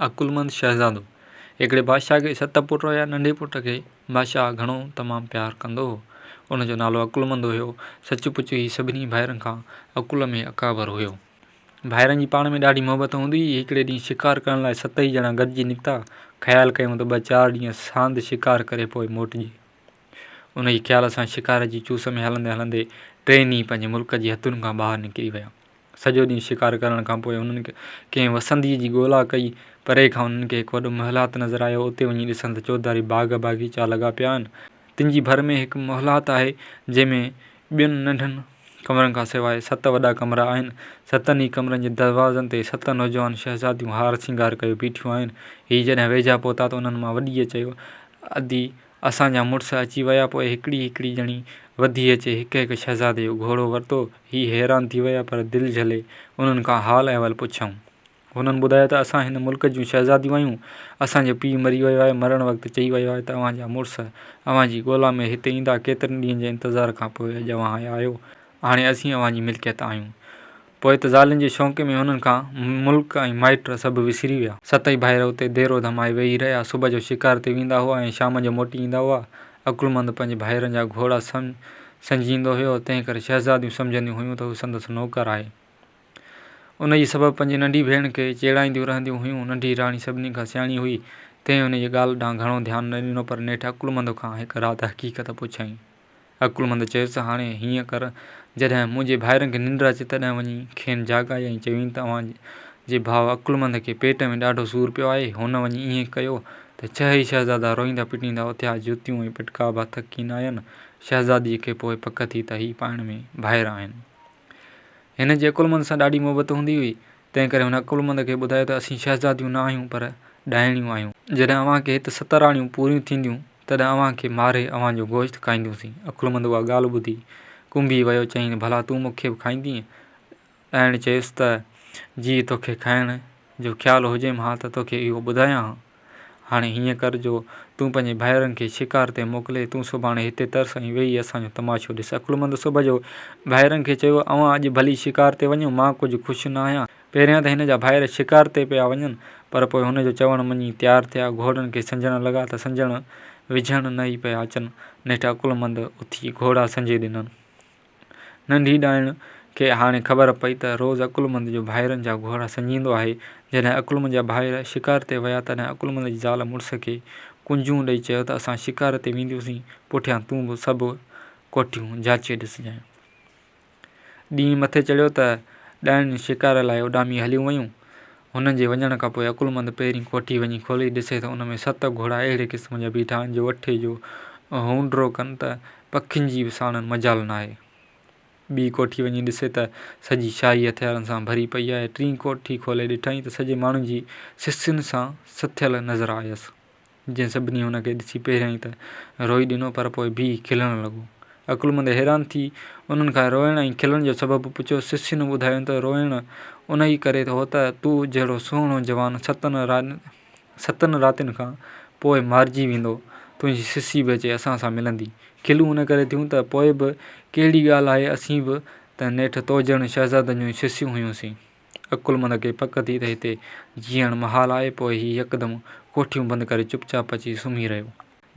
عقلمند شهزادو، هڪڙي بادشاهه کي ست پٽ هيا. ننڍي پٽ کي بادشاهه گهڻو تمام پيار ڪندو هو. ان جو نالو عقلمند هيو. سچ پچ هي سڀني ڀائرن کان عقل ۾ اڪابر هيو. ڀائرن جي پاڻ ۾ ڏاڍي محبت هوندي هئي. هڪڙي ڏينهن شڪار ڪرڻ لاء ست ئي ڄڻا گڏجي نڪتا. خيال ڪيائون ته ٻه چار ڏينهن ساندهه شڪار ڪري پوء موٽجي. انهيء خيال سان شڪار جي چوس ۾ هلندي هلندي ٽئين ڏينهن پنهنجي ملڪ جي حدن کان ٻاهر نڪري ويا. سڄو ڏينهن شڪار ڪرڻ کان پوء هنن ڪنهن وسنديء جي ڳولا ڪئي. پري کان هنن کي هڪ وڏو محلات نظر آيو. اتي وڃي ڏسن ته چوڌاري باغ باغيچا لڳا پيا آهن. تن جي ڀر ۾ هڪ محلات آهي، جنهن ۾ ٻين ننڍن ڪمرن کان سواء ست وڏا ڪمرا آهن. ستن ئي ڪمرن جي دروازن تي ست نوجوان شهزاديون هار سينگار ڪيو بيٺيون آهن. هي جڏهن ويجها پهتا ته انهن مان وڏيء چيو، ادي! اسان جا مڙس اچي ويا، پوء هڪڙي هڪڙي ڄڻي وڌي اچي هڪ هڪ شهزادي جو گهوڙو ورتو. هي حيران ٿي ويا، پر دل جهلي انهن کان حال احوال پڇيائون. هنن ٻڌايو ته اسان هن ملڪ جون شهزاديون آهيون. اسان جو پيء مري ويو آهي، مرڻ وقت چئي ويو آهي ته اوهان جا مڙس اوهان جي ڳولا ۾ هتي ايندا. ڪيترن ڏينهن جي انتظار کان پوء اڄ اوهان آيا آهيو. هاڻي اسين اوهان جي ملڪيت آهيون. پوء ته زالن جي شونق ۾ هنن کان ملڪ ۽ مائٽ سڀ وسري ويا. ستئي ڀائر اتي ديرو ڌمائي ويهي رهيا. صبح جو شڪار تي ويندا هئا ۽ شام جو موٽي ايندا هئا. عقلمند پنهنجي ڀائرن جا گهوڙا سنجيندو هيو، تنهن ڪري شهزاديون سمجهنديون هيون ته هو سندس نوڪر آهي. انهيء سبب پنهنجي ننڍي ڀيڻ کي چيڙائينديون رهنديون هيون. ننڍي راڻي سڀني کان سياڻي هئي، تنهن انهيء ڳالهه ڏانهن گهڻو ڌيان نه ڏنو، پر نيٺ عقلمند کان هڪ رات حقيقت پڇيائين. عقلمند چيس، هاڻي هيئن ڪر، جڏهن منهنجي ڀائرن کي ننڊ اچي تڏهن وڃي کين جاڳائي ۽ چوين ته اوهان جي ڀاء عقلمند کي پيٽ ۾ ڏاڍو سور پيو آهي. هن وڃي ائين ڪيو ته ڇهه ئي شهزادا روئيندا پٽيندا اٿيا، جتيون ۽ پٽڪا به هٿ ڪين آين. شهزاديء کي پوء پڪ ٿي ته هي پاڻ ۾ ڀائر آهن. هن جي عقلمند سان ڏاڍي محبت هوندي هئي، تنهن ڪري هن عقلمند کي ٻڌايو ته اسين شهزاديون نه آهيون پر ڏائڻيون آهيون. جڏهن اوهان کي هت ست راڻيون پوريون ٿينديون، تڏهن اوهان کي ماري اوهان جو گوشت کائينديونسين. عقلمند اها ڳالهه ٻڌي ڪنبي ويو، چيائين، ڀلا تون مون کي به کائيندينء؟ ڏائڻ چيس ته، جي توکي کائڻ جو خيال هجيم ها ته توکي اهو ٻڌايان ها. هاڻي هيئن ڪر جو تون پنهنجي ڀائرن کي شڪار تي موڪلي، تون سڀاڻي هتي ترس ۽ ويهي اسان جو تماشو ڏس. عقلمند صبح جو ڀائرن کي چيو، اوهان اڄ ڀلي شڪار تي وڃو، مان ڪجهه خوش نه آهيان. پهريان ته هن جا ڀائر شڪار تي پيا وڃن، پر پوء هن جو چوڻ مڃي تيار ٿيا. گهوڙن کي سنجڻ لڳا ته سنجڻ وجهڻ نه ئي پيا اچن. نيٺ عقلمند اٿي گهوڙا سنجي ڏنن. ننڍي ڏائڻ کي هاڻي خبر پئي ته روز عقلمند جو ڀائرن جا گهوڙا سنجيندو آهي. جڏهن عقلمند جا ڀائر شڪار تي ويا تڏهن عقلمند جي زال مڙس کي ڪنجون ڏئي چيو ته اسان شڪار تي وينديونسين، پٺيان تون به سڀ ڪوٺيون جاچي ڏسجانء. ڏينهن مٿي چڙهيو ته ڏائڻيون شڪار لاء اڏامي هليون ويون. هنن جي وڃڻ کان پوء عقلمند پهرين ڪوٺي وڃي کولي ڏسي ته ان ۾ ست گهوڙا اهڙي قسم جا بيٺا آهن جو اٺي جو هونڊرو ڪن ته پکين جي به ساڻن مجال ناهي. ٻي ڪوٺي وڃي ڏسي ته سڄي شاهي هٿيارن سان ڀري پئي آهي. ٽين ڪوٺي کولي ڏٺائين ته سڄي ماڻهن جي سسين سان سٿيل نظر آيس. جنهن سڀني هن کي ڏسي پهريائين ته روئي ڏنو پر پوء بيهي کلڻ لڳو. عقلمند حيران ٿي انهن کان روئڻ ۽ کلڻ جو سبب پڇيو. سسين ٻڌايو ته روئڻ انهيء ڪري هو ته تو جهڙو سهڻو جوان ستن راتين کان پوء مارجي ويندو، تنهنجي سسي به اچي اسان سان ملندي. کلون ان ڪري ٿيون ته پوء به ڪهڙي ڳالهه آهي اسين به ته نيٺ تو جهڙن شهزادن جون سسيون هيونسين. عقلمند کي پڪ ٿي ته هتي جيئڻ محال آهي، پوء هي يڪدم ڪوٺيون بند ڪري چپ چاپ اچي سمهي رهيو.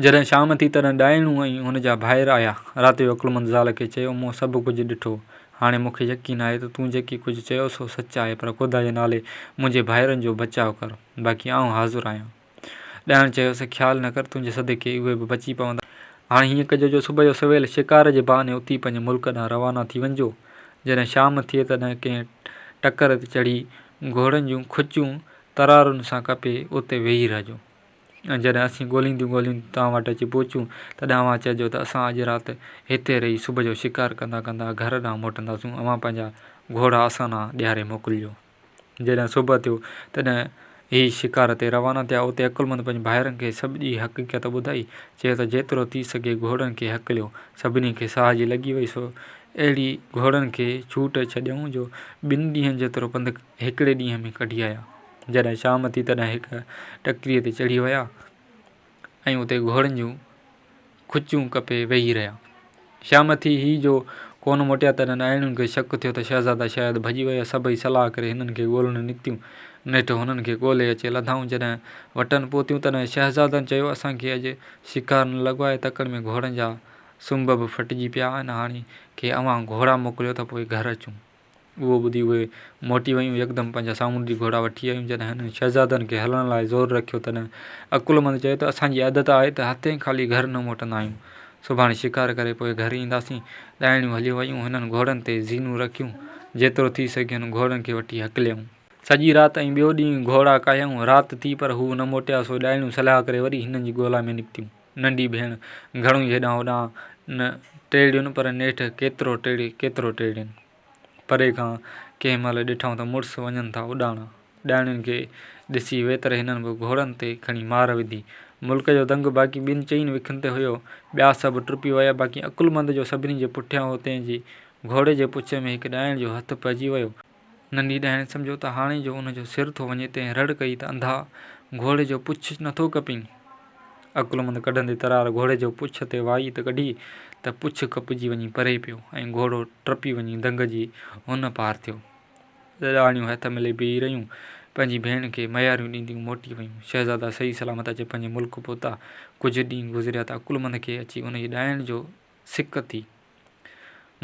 جڏهن شام ٿي تڏهن ڏائڻو ۽ هن جا ڀائر آيا. رات جو عقلمند زال کي چيو، مون سڀ ڪجهه ڏٺو. هاڻي مون کي يقين آهي ته تون جيڪي ڪجهه چيو سو سچ آهي، پر خدا جي نالي منهنجي ڀائرن جو بچاء ڪر، باقي آئون حاضر آهيان. ڏائڻ چيس، خيال نه ڪر، تنهنجي صدقي اهي به بچي پوندا. هاڻي هيئن ڪجو جو صبح جو سويل شڪار جي بهاني اٿي پنهنجي ملڪ ڏانهن روانا ٿي وڃجو. جڏهن شام ٿئي تڏهن ڪنهن ٽڪر تي چڙهي گهوڙن جون کچون ترارن سان ڪپي اتي ويهي رهجو ۽ جڏهن اسين ڳولينديون ڳولينديون توهان وٽ اچي پهچون تڏهن اوهان چئجو ته اسان اڄ رات هتي رهي صبح جو شڪار ڪندا ڪندا گهر ڏانهن موٽنداسون اوهان پنهنجا گهوڙا اسان ڏانهن ڏياري موڪلجو. جڏهن صبح ٿيو، تڏهن هي شڪار تي روانا ٿيا. اتي عقلمند پنهنجي ڀائرن کي سڄي حقيقت ٻڌائي. چيو ته جيترو ٿي سگهي گهوڙن کي هڪليو. سڀني کي ساهه جي لڳي وئي، سو اهڙي گهوڙن کي ڇوٽ ڇڏيائون جو ٻن ڏينهن جيترو پنڌ هڪڙي ڏينهن ۾ ڪڍي آيا. جڏهن شام ٿي، تڏهن هڪ ٽڪريء تي چڙهي ويا ۽ اتي گهوڙن جون کچون ڪپي ويهي رهيا. شام ٿي هي جو ڪونه موٽيا، تڏهن ڏائڻين کي شڪ ٿيو ته شهزادا شايد ڀڄي ويا. سڀئي صلاح ڪري هنن کي ڳولڻ نڪتيون. نيٺ هنن کي ڳولي اچي لڌائون. جڏهن وٽن پهتيون، تڏهن شهزادن چيو، اسان کي اڄ شڪار نه لڳو آهي، تڪڙ ۾ گهوڙن جا سنب به ڦٽجي پيا آهن، هاڻي ڪي اوهان گهوڙا موڪليو ته پوء گهر اچون. اهو ٻڌي اهي موٽي ويون، يڪدم پنهنجا سامونڊي گهوڙا وٺي آيون. جڏهن هنن شهزادن کي هلڻ لاء زور رکيو، تڏهن عقلمند چيو ته اسان جي عادت آهي ته هٿين خالي گهر نه موٽندا آهيون. سڀاڻي شڪار ڪري پوء گهر اينداسين. ڏائڻيون هليون ويون. هنن گهوڙن تي زينون رکيون. جيترو ٿي سگهين گهوڙن کي وٺي هڪليائون. سڄي رات ۽ ٻيو ڏينهن گهوڙا ڪاهيائون. رات ٿي پر هو نه موٽيا، سو ڏائڻيون صلاح ڪري وري هنن جي ڳولا ۾ نڪتيون. ننڍي ڀيڻ گهڻو ئي هيڏانهن هوڏانهن ٽيڙين پر نيٺ ڪيترو ٽيڙي ڪيترو ٽيڙين. پري کان ڪنهن مهل ڏٺائون ته مڙس وڃن ٿا اڏاڻا. ڏائڻين کي ڏسي ويتر هنن به گهوڙن تي کڻي مار وڌي. ملڪ جو دنگ باقي ٻن چئن وکن تي هيو. ٻيا سڀ ٽپي ويا باقي عقلمند جو سڀني جي پٺيان هو تنهن جي گهوڙي جي پڇ ۾ هڪ ڏائڻ جو هٿ پئجي ويو. ننڍي ڏائڻ سمجهيو ته هاڻي جو ان جو سر ٿو وڃي تنهن رڙ ڪئي ته انڌا! گهوڙي جو پڇ نٿو ڪپين؟ عقلمند ڪڍندي ترار گهوڙي جو پڇ تي وائي ته ڪڍي ته پڇ ڪپجي وڃي پري پيو ۽ گهوڙو ٽپي وڃي دنگ جي هن پار ٿيو. ڏاڙهيون هٿ ملي بيهي رهيون. پنهنجي ڀيڻ کي مياريون ڏينديون موٽي ويون. شهزادا صحيح سلامت اچي پنهنجي ملڪ پهتا. ڪجهه ڏينهن گذريا ته عقلمند کي اچي انهيء ڏائڻ جو سڪ ٿي.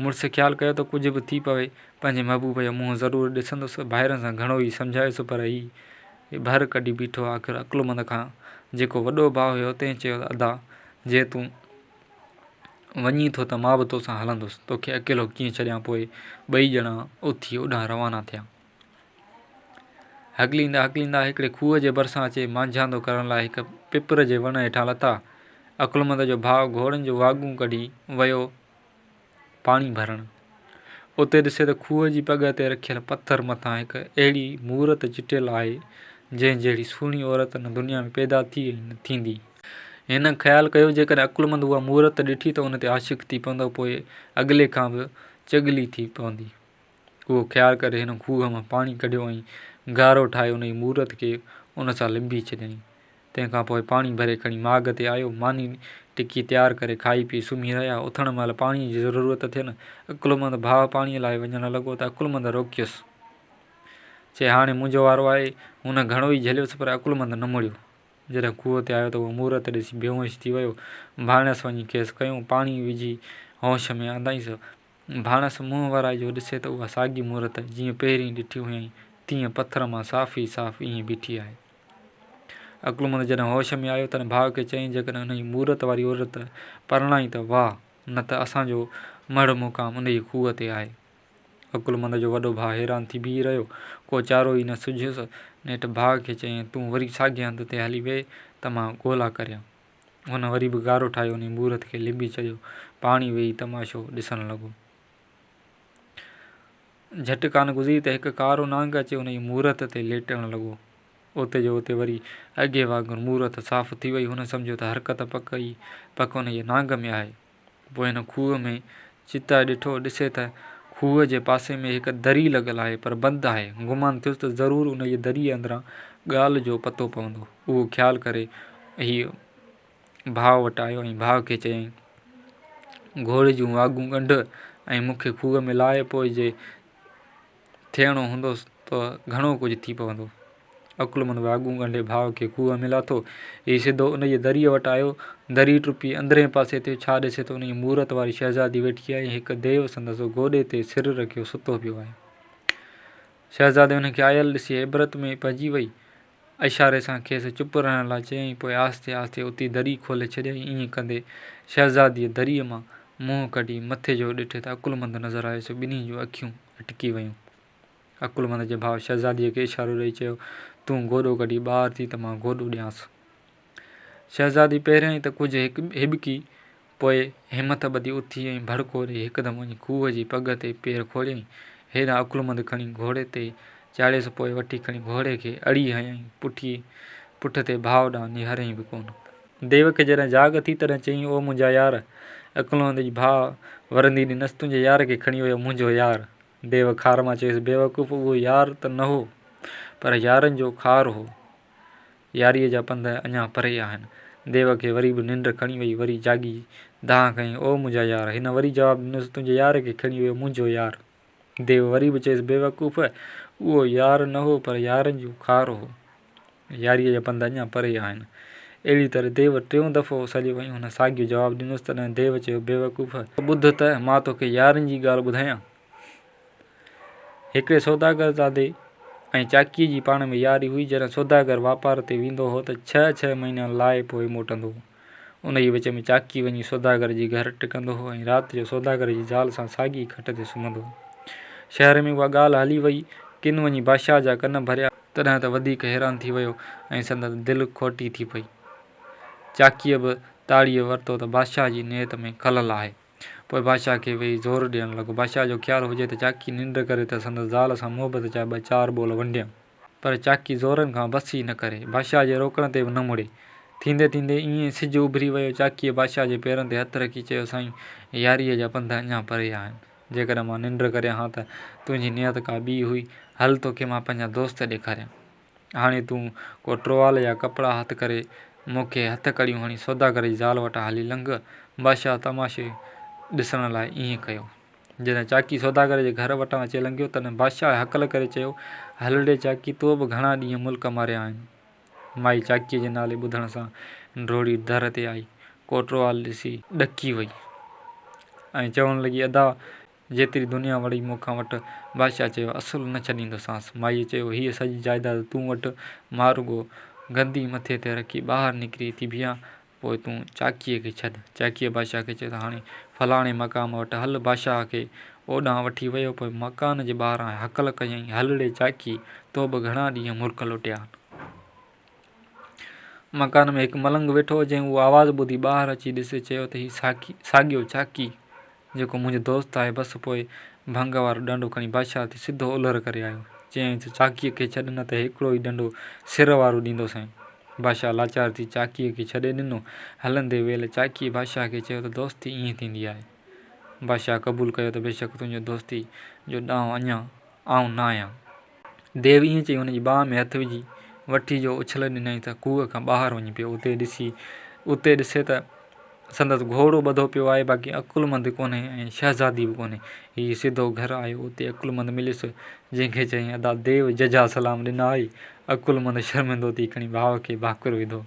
مڙس خيال ڪيو ته ڪجهه به ٿي پوي، پنهنجي محبوب جو منهن ضرور ڏسندس. ڀائرن سان گهڻو ئي سمجهايس پر هي ڀر ڪڍي بيٺو. آخر عقلمند کان جيڪو وڏو ڀاء هيو، تنهن چيو ته ادا، جي تون وڃين ٿو ته مان به توسان هلندس، توکي اڪيلو ڪيئن ڇڏيان. پوء ٻئي ڄڻا اٿي اوڏانهن روانا ٿيا. هڪليندا هڪليندا هڪڙي کوهه جي ڀرسان اچي مانجهاندو ڪرڻ لاء هڪ پپر جي وڻ هيٺان لٿا. عقلمند جو ڀاء گهوڙن جون واڳون ڪڍي ويو پاڻي ڀرڻ. اتي ڏسي ته کوهه جي پڳهه تي رکيل پٿر مٿان هڪ اهڙي مورت چٽيل آهي، جنهن جهڙي سهڻي عورت نه دنيا ۾ پيدا ٿي ۽ نه ٿيندي. هن خيال ڪيو، جيڪڏهن عقلمند اها مورت ڏٺي ته ان تي عاشق ٿي پوندو، پوء اڳلي کان به چڳلي ٿي پوندي. اهو خيال ڪري هن کوهه مان پاڻي ڪڍيو ۽ گارو ٺاهي انهيء مورت کي ان سان لنبي ڇڏيائين. تنهن کان پوء پاڻي ڀري کڻي ماڳ تي آيو. ماني ٽڪي تيار ڪري کائي پي سمهي رهيا. اٿڻ مهل پاڻيء جي ضرورت ٿين. عقلمند ڀاء پاڻيء لاء وڃڻ لڳو ته عقلمند روڪيس. چي هاڻي منهنجو وارو آهي. هن گهڻو ئي جهليس پر عقلمند نه مڙيو. جڏهن کوهه تي آيو ته اها مورت ڏسي بيهوش ٿي ويو. ڀاڻس وڃي کيس کنيو. پاڻي وجهي هوش ۾ آندائينس. ڀاڻس منهن ورائي جو ڏسي ته اها ساڳي مورت، جيئن پهرين ڏٺي هيائين، تيئن پٿر مان صاف ئي صاف ائين بيٺي آهي. عقلمند جڏهن هوش ۾ آيو، تڏهن ڀاء کي چيائين، جيڪڏهن انهيء مورت واري عورت پرڻائين ته واهه، نه ته اسان جو مڙهه مقام انهيء کوهه تي آهي. عقلمند جو وڏو ڀاء حيران ٿي بيهي رهيو. ڪو چارو ئي نه سجهيس. نيٺ ڀاء کي چيائين، تون وري ساڳئي هنڌ تي هلي ويهه ته مان ڳولا ڪريان. هن وري به گارو ٺاهي انهي مورت کي لنبي ڇڏيو. پاڻ ئي ويهي تماشو ڏسڻ لڳو. جهٽ ڪانه گذري ته هڪ ڪارو نانگ اچي انهي مورت تي ليٽڻ لڳو. اتي جو اتي وري اڳي وانگر مورت صاف ٿي وئي. هن سمجهيو ته حرڪت پڪ ئي پڪ انهيء نانگ ۾ آهي. پوء هن کوهه ۾ چتائي ڏٺو. ڏسي ته کوهه جي پاسي ۾ هڪ دري لڳل آهي، پر بند آهي. گمان ٿيس ته ضرور انهيء دريء اندران ڳالهه جو پتو پوندو. اهو خيال ڪري هيء ڀاء وٽ آيو ۽ ڀاء کي چيائين، گهوڙي جون واڳون ڳنڍ ۽ مون کي کوهه ۾ لاهه، پوء جي ٿيڻو هوندس ته گهڻو ڪجهه ٿي پوندو. عقلمند واڳون ڳنڍي ڀاء کي کوهه ۾ لاٿو. هي سڌو انهيء دريء وٽ آيو. دري ٽپي اندرئين پاسي ٿيو. ڇا ڏسي ته انهيء مورت واري شهزادي ويٺي آهي ۽ هڪ ديو سندس گوڏي تي سر رکيو ستو پيو آهي. شهزادي هن کي آيل ڏسي عبرت ۾ پئجي وئي. اشاري سان کيس چپ رهڻ لاء چيائين، پوء آهستي آهستي اٿي دري کولي ڇڏيائين. ائين ڪندي شهزاديء دريء مان منهن ڪڍي مٿي جو ڏٺي ته عقلمند نظر آيس. ٻنهي جون اکيون اٽڪي ويون. عقلمند جي ڀاء شهزاديء کي اشارو ڏيئي چيو، تون گوڏو ڪڍي ٻاهر ٿي ته مان گوڏو ڏيانس. شهزادي پهريائين ته ڪجهه هٻڪي، پوء همٿ ٻڌي اٿي ۽ ڀڙڪو ڏيئي هڪدم وڃي کوهه جي پڳهه تي پير کوڙيائين. هيڏانهن عقلمند کڻي گهوڙي تي چاڙهيس، پوء وٺي کڻي گهوڙي کي اڙي هنيائين، پٺ تي ڀاء ڏانهن نهاريائين به ڪونه. ديو کي جڏهن جاڳ ٿي، تڏهن چيائين، او منهنجا يار! عقلمند جي ڀاء ورندي ڏنس، تنهنجي يار کي کڻي ويو منهنجو يار. ديو خار مان چيس، بيوقوف! اهو يار ته نه هو، پر يارن جو خار هو. ياريء جا پنڌ اڃا پري آهن. ديو کي وري به ننڊ کڻي وئي. وري جاڳي دانهن ڪيائين، او منهنجا يار! هن وري جواب ڏنس، تنهنجي يار کي کڻي ويو منهنجو يار. ديو وري به چيس، بيوقوف! اهو يار نه هو پر يارن جو خار هو. ياريء جا پنڌ اڃا پري آهن. اهڙيء طرح ديو ٽيون دفعو سڏيو ۽ هن ساڳيو جواب ڏنس. تڏهن ديو چيو، بيوقوف! ٻڌ ته مان توکي يارن جي ڳالهه ٻڌايان. هڪڙي سوداگرزادي ۽ چاڪيء جي پاڻ ۾ ياري هئي. جڏهن سوداگر واپار تي ويندو هو ته ڇهه ڇهه مهينا لائي پوء موٽندو هو. انهيء وچ ۾ چاڪي وڃي سوداگر جي گهر ٽڪندو هو ۽ رات جو سوداگر جي زال سان ساڳي ئي کٽ تي سمهندو هو. شهر ۾ اها ڳالهه هلي ويئي. ڪن وڃي بادشاهه جا ڪن ڀريا. تڏهن ته وڌيڪ حيران ٿي ويو ۽ سندس دل کوٽي ٿي پئي. چاڪيء به تاڙيء ورتو ته بادشاهه جي نيت ۾ خلل آهي. پوء بادشاهه کي ويهي زور ڏيڻ لڳو. بادشاهه جو خيال هجي ته چاڪي ننڊ ڪري ته سندس زال سان محبت جا ٻه چار ٻول ونڊيان. پر چاڪي زورن کان بس ئي نه ڪري. بادشاهه جي روڪڻ تي به نه مڙي. ٿيندي ٿيندي ائين سج اڀري ويو. چاڪيء بادشاهه جي پيرن تي هٿ رکي چيو، سائين، ياريء جا پنڌ اڃا پري آهن. جيڪڏهن مان ننڊ ڪريان ها ته تنهنجي نيت ڪا ٻي هئي. هل توکي مان پنهنجا دوست ڏيکاريان. هاڻي تون ڪو ٽوال يا ڪپڙا هٿ ڪري مون کي هٿ ڪڙيون هڻي سوداگر جي زال وٽان هلي لنگهه. بادشاهه تماشي ڏسڻ لاء ائين ڪيو. جڏهن چاڪي سوداگر جي گهر وٽان اچي لنگهيو، تڏهن بادشاهه هڪل ڪري چيو، هل ڙي چاڪي، تو به گهڻا ڏينهن ملڪ ماريا آهن. مائي چاڪيء جي نالي ٻڌڻ سان ڊوڙي در تي آئي. ڪو ٽوال ڏسي ڏڪي وئي ۽ چوڻ لڳي، ادا! جيتري دنيا وڙهي مون کان وٺ. بادشاهه چيو، اصل نه ڇڏيندوسانس. مائيء چيو، هيء سڄي جائداد تون وٺ، مان رڳو گندي مٿي تي رکي ٻاهر نڪري ٿي بيهان، پوء تون چاڪيء کي ڇڏ. چاڪيء بادشاهه کي چيو ته هاڻي فلاڻي مقام وٽ هل. بادشاهه کي اوڏانهن وٺي ويو، پوء مڪان جي ٻاهران هڪل ڪيائين، هل ڙي چاڪي، تو به گهڻا ڏينهن ملڪ لٽيا آهن. مڪان ۾ هڪ ملنگ ويٺو هو، جنهن اهو آواز ٻڌي ٻاهر اچي ڏسي چيو ته هي ساڳيو چاڪي، جيڪو منهنجو دوست آهي. بس پوء ڀنگ وارو ڏنڊو کڻي بادشاهه تي سڌو الر ڪري آيو. چيائين ته چاڪيء کي ڇڏ نه ته هڪڙو ئي ڏنڊو سر وارو ڏيندوسانء. بادشاهه لاچار ٿي چاڪيء کي ڇڏي ڏنو. هلندي ويل چاڪيء بادشاهه کي چيو ته دوستي ائين ٿيندي آهي. بادشاهه قبول ڪيو ته بيشڪ تنهنجو دوستي جو ڏانء اڃا آئون نه آهيان. ديو ائين چئي هن جي ٻانهن ۾ هٿ وجهي وٺي جو اڇل ڏنائين ته کوهه کان ٻاهر وڃي پيو. اتي ڏسي اتي ڏسي ته سندس گهوڙو ٻڌو پيو آهي باقي عقلمند ڪونهي ۽ شهزادي به ڪونهي. هي سڌو گهر آيو اتي عقلمند مليس جنهن کي چيائين ادا ديو ججها سلام ڏنا آهي. عقلمند شرمندو ٿي کڻي ڀاء کي ڀاڪر وڌو.